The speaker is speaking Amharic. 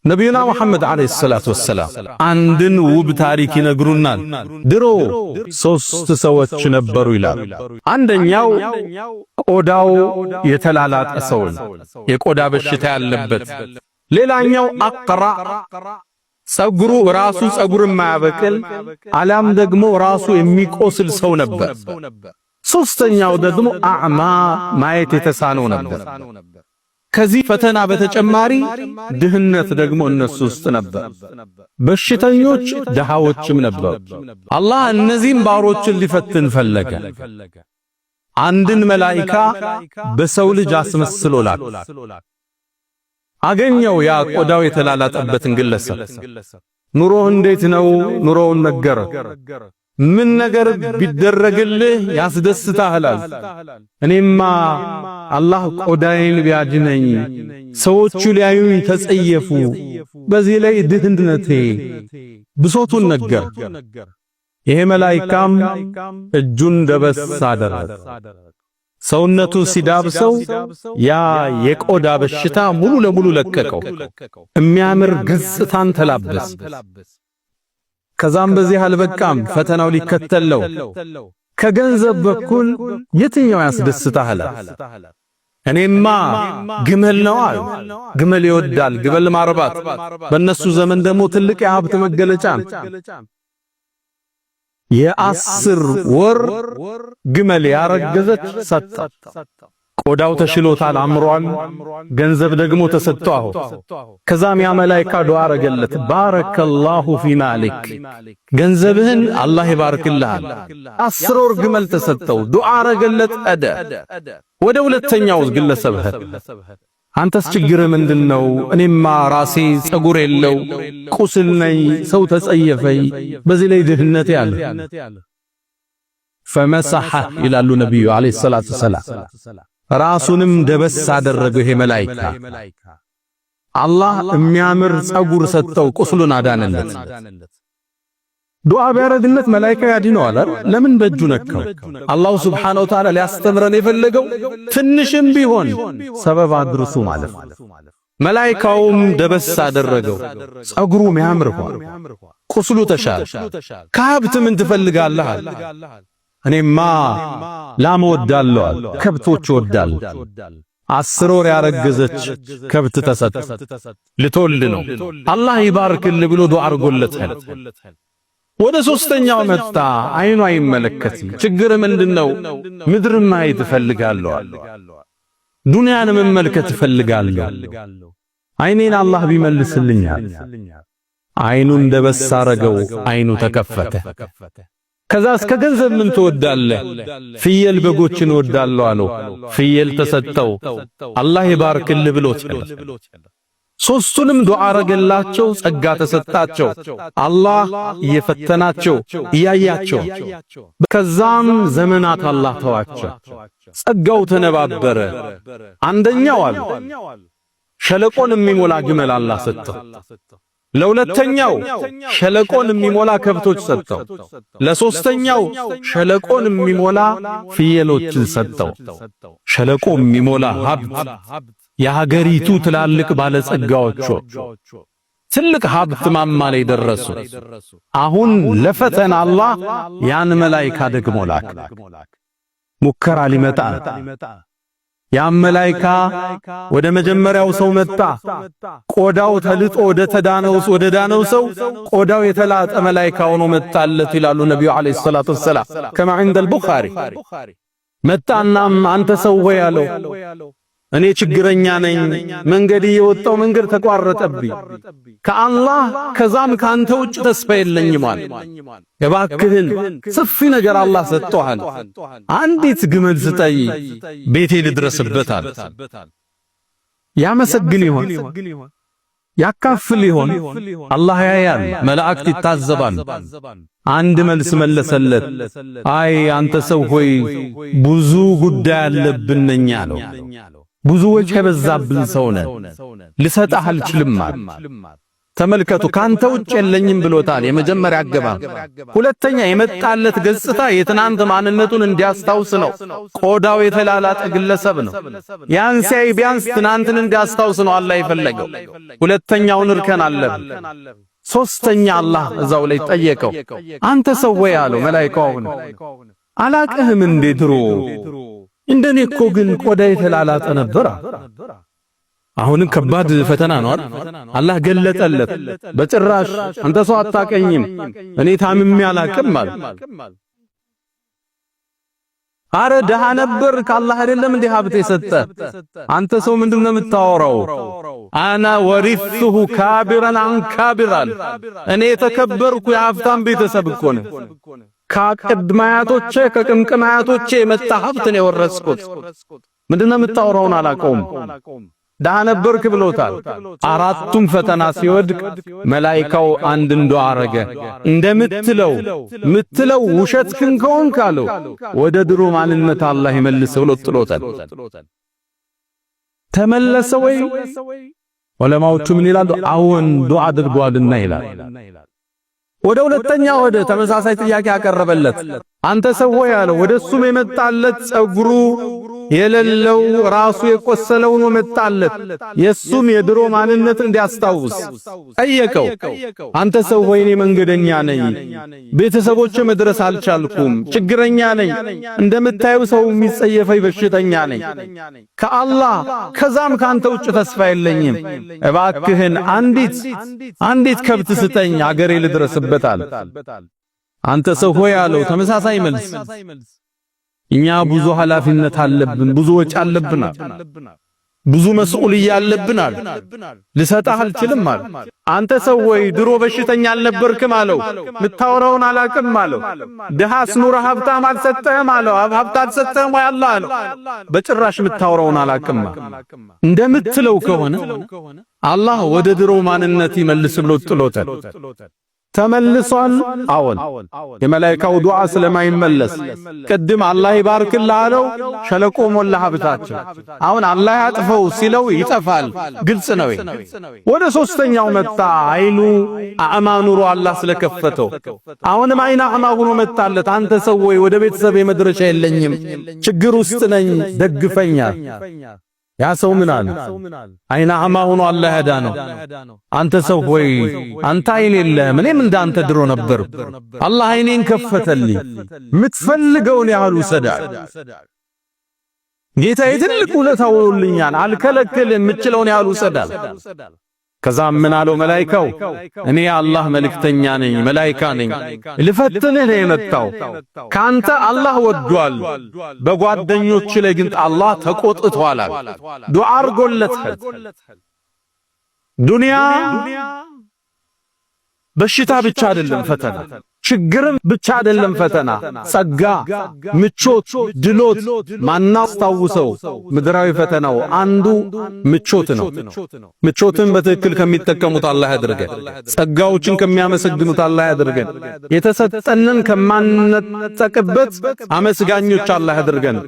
ነቢዩና መሐመድ عليه الصلاة والسلام አንድን ውብ ታሪክ ይነግሩናል። ድሮ ሶስት ሰዎች ነበሩ ይላል። አንደኛው ቆዳው የተላላጠ ሰው ነው፣ የቆዳ በሽታ ያለበት። ሌላኛው አቅራ፣ ጸጉሩ ራሱ ጸጉር የማያበቅል አላም ደግሞ ራሱ የሚቆስል ሰው ነበር። ሶስተኛው ደግሞ አዕማ፣ ማየት የተሳነው ነበር። ከዚህ ፈተና በተጨማሪ ድህነት ደግሞ እነሱ ውስጥ ነበር። በሽተኞች ድሃዎችም ነበሩ። አላህ እነዚህም ባሮችን ሊፈትን ፈለገ። አንድን መላኢካ በሰው ልጅ አስመስሎ ላከ። አገኘው ያ ቆዳው የተላላጠበትን ግለሰብ። ኑሮህ እንዴት ነው? ኑሮውን ነገረ። ምን ነገር ቢደረግልህ ያስደስታሃል? እኔማ አላህ ቆዳዬን ቢያድነኝ፣ ሰዎቹ ሊያዩኝ ተጸየፉ፣ በዚህ ላይ ድህነቴ ብሶቱን ነገር። ይሄ መላኢካም እጁን ደበስ አደረገ። ሰውነቱ ሲዳብሰው ያ የቆዳ በሽታ ሙሉ ለሙሉ ለቀቀው። የሚያምር ገጽታን ተላበስ። ከዛም በዚህ አልበቃም፣ ፈተናው ሊከተለው ከገንዘብ በኩል የትኛው ያስደስታል? እኔማ ግመል ነው አለ። ግመል ይወዳል፣ ግመል ማርባት በእነሱ ዘመን ደግሞ ትልቅ የሀብት መገለጫ ነው። የ10 ወር ግመል ያረገዘች ሰጠ። ቆዳው ተሽሎታል፣ አምሯል። ገንዘብ ደግሞ ተሰጥቶ አሁን ከዛም ያ መላኢካ ዱዓ አረገለት። بارك الله في مالك፣ ገንዘብህን አላህ ይባርክልሃል። 10 ወር ግመል ተሰጠው፣ ዱዓ አረገለት። አደ ወደ ሁለተኛው ግለሰብ፣ አንተስ ችግር ምንድነው? እኔማ ራሴ ጸጉር የለው ቁስል ነኝ፣ ሰው ተጸየፈኝ፣ በዚህ ላይ ድህነት ያለ። فمسح ይላሉ ነቢዩ عليه الصلاة والسلام። ራሱንም ደበስ አደረገው ይሄ መላኢካ። አላህ የሚያምር ጸጉር ሰጠው፣ ቁስሉን አዳነለት። ዱዓ ቢያረግለት መላኢካ ያድነዋል አይደል? ለምን በእጁ ነካው? الله سبحانه وتعالى ሊያስተምረን የፈለገው ትንሽም ቢሆን ሰበብ አድርሱ ማለት ነው። መላኢካውም ደበስ አደረገው፣ ጸጉሩ ሚያምር ሆነ፣ ቁስሉ ተሻለ። ከሀብት ምን ትፈልጋለህ? እኔማ ላም እወዳለሁ፣ ከብቶች እወዳለሁ። 10 ወር ያረገዘች ከብት ተሰጠ፣ ልትወልድ ነው። አላህ ይባርክልህ ብሎ ዱዓ አድርጎለታል። ወደ ሶስተኛው መጣ። አይኑ አይመለከትም። ችግር ምንድነው? ምድር ማየት እፈልጋለሁ፣ ዱንያን መመልከት እፈልጋለሁ። አይኔን አላህ ቢመልስልኛል። አይኑን ደበስ አረገው፣ አይኑ ተከፈተ። ከዛ እስከ ገንዘብ ምን ትወዳለህ? ፍየል በጎችን እወዳለሁ አለው። ፍየል ተሰጠው። አላህ ይባርክልህ ብሎት ሶስቱንም ዱዓ አረገላቸው፣ ጸጋ ተሰጣቸው። አላህ እየፈተናቸው እያያቸው፣ ከዛም ዘመናት አላህ ተዋቸው። ጸጋው ተነባበረ። አንደኛው አሉ ሸለቆን የሚሞላ ግመል አላህ ሰጠው። ለሁለተኛው ሸለቆን የሚሞላ ከብቶች ሰጠው። ለሶስተኛው ሸለቆን የሚሞላ ፍየሎችን ሰጠው። ሸለቆ የሚሞላ ሀብት፣ የሀገሪቱ ትላልቅ ባለጸጋዎች ትልቅ ሀብት ማማ ላይ ደረሱ። አሁን ለፈተና አላህ ያን መላኢካ ደግሞ ላክ። ሙከራ ሊመጣ ያን መላኢካ ወደ መጀመሪያው ሰው መጣ። ቆዳው ተልጦ ወደ ተዳነው ወደ ዳነው ሰው ቆዳው የተላጠ መላኢካ ሆኖ መጣለት ይላሉ ነቢዩ عليه الصلاة والسلام كما عند البخاري። መጣናም አንተ ሰው ሆይ አለው፣ እኔ ችግረኛ ነኝ። መንገድ እየወጣው መንገድ ተቋረጠብኝ። ከአላህ ከዛም ካንተ ውጭ ተስፋ የለኝም አለ። እባክህን ሰፊ ነገር አላህ ሰጥቶሃል። አንዲት ግመል ስጠኝ፣ ቤቴ ልድረስበት አለ። ያመሰግን ይሆን? ያካፍል ይሆን? አላህ ያያል፣ መላእክት ይታዘባል። አንድ መልስ መለሰለት። አይ አንተ ሰው ሆይ፣ ብዙ ጉዳይ አለብን ነኝ አለው። ብዙ ወጪ የበዛብን ሰው ነን፣ ልሰጥህ አልችልም አለ። ተመልከቱ፣ ካንተ ውጭ የለኝም ብሎታል። የመጀመሪያ አገባብ። ሁለተኛ የመጣለት ገጽታ የትናንት ማንነቱን እንዲያስታውስ ነው። ቆዳው የተላላጠ ግለሰብ ነው። ያን ሲያይ ቢያንስ ትናንትን እንዲያስታውስ ነው አላህ የፈለገው። ሁለተኛውን እርከን አለፈ። ሶስተኛ አላህ እዛው ላይ ጠየቀው። አንተ ሰው ወይ አለው መላኢካው፣ አሁን አላቅህም እንዴ ድሮ? እንደኔ እኮ ግን ቆዳ የተላላጠ ነበር። አሁንም ከባድ ፈተና ነው አይደል? አላህ ገለጠለት። በጭራሽ አንተ ሰው አታቀኝም፣ እኔ ታምሜ አላቅም አለ። አረ ደሃ ነበር ከአላህ አይደለም እንዴ ሀብት የሰጠ? አንተ ሰው ምንድነው የምታወራው? أنا ورثته كابرا عن كابر። እኔ የተከበርኩ የሀብታም ቤተሰብ እኮ ነኝ። ከቅድመ አያቶቼ ከቅምቅም አያቶቼ የመጣ ሀብት ነው የወረስኩት። ምንድነው የምታወራውን አላውቀውም። ደሃ ነበርክ ብሎታል። አራቱም ፈተና ሲወድቅ መላኢካው አንድ ዱዓ አረገ። እንደምትለው ምትለው ውሸትክን ከሆንክ አለው ወደ ድሮ ማንነት አላህ ይመልስ ብሎ ጥሎታል። ተመለሰ ወይ? ዑለማዎቹ ምን ይላሉ? አዎን ዱዓ አድርጓልና ይላል። ወደ ሁለተኛ ወደ ተመሳሳይ ጥያቄ አቀረበለት። አንተ ሰው ሆይ አለው። ወደ እሱም የመጣለት ጸጉሩ የሌለው ራሱ የቆሰለው ነው መጣለት። የሱም የድሮ ማንነት እንዲያስታውስ ጠየቀው። አንተ ሰው ሆይ እኔ መንገደኛ ነኝ፣ ቤተሰቦቼ መድረስ አልቻልኩም፣ ችግረኛ ነኝ፣ እንደምታየው ሰው የሚጸየፈኝ በሽተኛ ነኝ። ከአላህ ከዛም ካንተ ውጭ ተስፋ የለኝም። እባክህን አንዲት አንዲት ከብት ስጠኝ፣ አገሬ ልድረስበታል። አንተ ሰው ሆይ አለው ተመሳሳይ መልስ። እኛ ብዙ ኃላፊነት አለብን፣ ብዙ ወጪ አለብን፣ ብዙ مسؤولية አለብን። ልሰጥህ አልችልም አለ። አንተ ሰው ወይ ድሮ በሽተኛ አልነበርክም አለው። ምታወራውን አላቅም አለው። ድሃስ ኑረህ ሀብታም አልሰጠህም አለው። ሀብት አልሰጠህም ወይ አላህ አለው። በጭራሽ ምታወራውን አላቅም። እንደምትለው ከሆነ አላህ ወደ ድሮ ማንነት ይመልስ ብሎ ጥሎታል። ተመልሷል። አዎን የመላኢካው ዱዓ ስለማይመለስ ቅድም አላህ ይባርክልህ አለው፣ ሸለቆ ሞላ ሀብታቸው። አሁን አላህ ያጥፈው ሲለው ይጠፋል። ግልጽ ነው። ወደ ሶስተኛው መጣ። አይኑ أعمى ኑሮ አላህ ስለከፈተው አሁንም አይን أعمى ሆኖ መጣለት። አንተ ሰው ወይ ወደ ቤተሰብ የመድረሻ የለኝም፣ ችግር ውስጥ ነኝ፣ ደግፈኛል። ያ ሰው ምን አለ? አይን أعمى ሆኖ አላህ ያዳነው። አንተ ሰው ሆይ አንተ አይን የለህም፣ እኔም እንዳንተ ድሮ ነበር። አላህ አይኔን ከፈተልኝ፣ የምትፈልገውን ያህል ውሰዳል። ጌታዬ ትልቅ ውለታ ውሎልኛል፣ አልከለክልም፣ የምችለውን ያህል ውሰዳል። ከዛም ምን አለው መላኢካው? እኔ የአላህ መልእክተኛ ነኝ፣ መላኢካ ነኝ። ልፈትንህ ነው የመጣው። ካንተ አላህ ወዷል፣ በጓደኞች ላይ ግን አላህ ተቆጥቷል። ዱዓ አርጎለታል። ዱንያ በሽታ ብቻ አይደለም ፈተና፣ ችግርም ብቻ አይደለም ፈተና። ጸጋ፣ ምቾት፣ ድሎት ማናስታውሰው ምድራዊ ፈተናው አንዱ ምቾት ነው። ምቾትን በትክክል ከሚጠቀሙት አላህ ያድርገን። ጸጋዎችን ከሚያመሰግኑት አላህ ያድርገን። የተሰጠንን ከማንነጠቅበት አመስጋኞች አላህ ያድርገን።